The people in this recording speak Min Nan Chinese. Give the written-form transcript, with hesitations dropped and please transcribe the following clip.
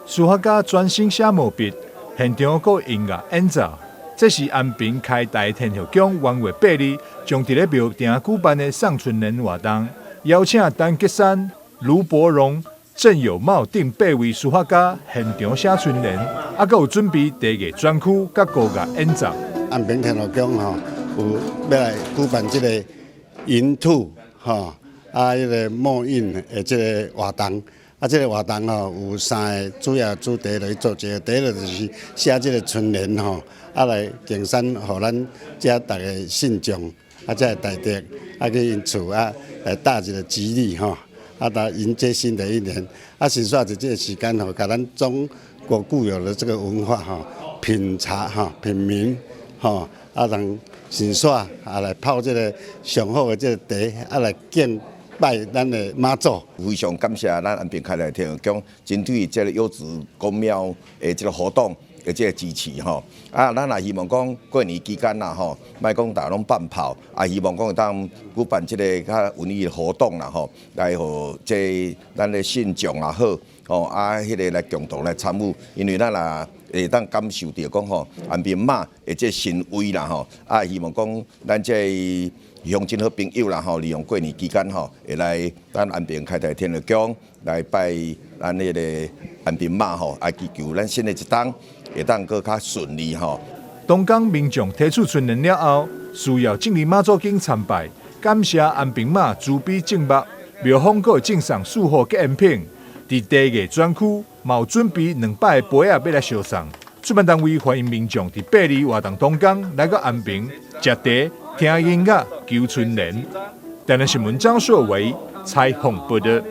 書法家專心寫毛筆，現場閣有音樂演奏。這是安平開台天后宮元月八日將佇咧廟埕舉辦的送春聯活動，邀請陳吉山、盧伯榮、鄭有茂等八位書法家現場寫春聯，啊，閣有準備茶藝專區佮國樂演奏。安平天后宮吼，有欲來舉辦這個迎兔吼，啊，彼個墨印的這個活動。啊，這個活動吼有三個主要主題來做，一個第一個就是寫這個春聯吼，啊來敬獻予咱遮逐个信眾，啊這個大德，啊去𪜶厝啊來打一個吉利吼，啊來迎接新的一年。啊，是煞佇這個時間吼，共咱中國固有的這個文化吼，品茶吼，品茗吼，啊人先煞啊來泡這個上好的這個茶，啊來敬拜咱的媽祖。非常感謝咱安平開台天后宮針對這個優質宮廟的這個活動的這個支持吼。啊，咱也希望講過年期間啦吼，莫講大家攏放炮，啊，希望講會當舉辦這個較文藝的活動啦吼，來予這咱的信眾也好，吼啊，彼個來共同來參與，因為咱也會當感受著講吼，安平媽的這神威啦吼，啊，希望講咱這鄉親好朋友啦吼，利用過年期間吼，會來咱安平開台天后宮來拜咱彼個安平媽吼，啊，祈求咱新的一冬會當閣較順利吼。當天民眾提出春聯了後，需要進入媽祖宮參拜，感謝安平媽慈悲正目，廟方閣會贈送祝福佮煙品。佇茶藝專區，嘛有準備200個杯仔欲來相送。主辦單位歡迎民眾佇八二活動當天來到安平食茶、聽音樂、求春聯。台南新聞張碩維採訪報導。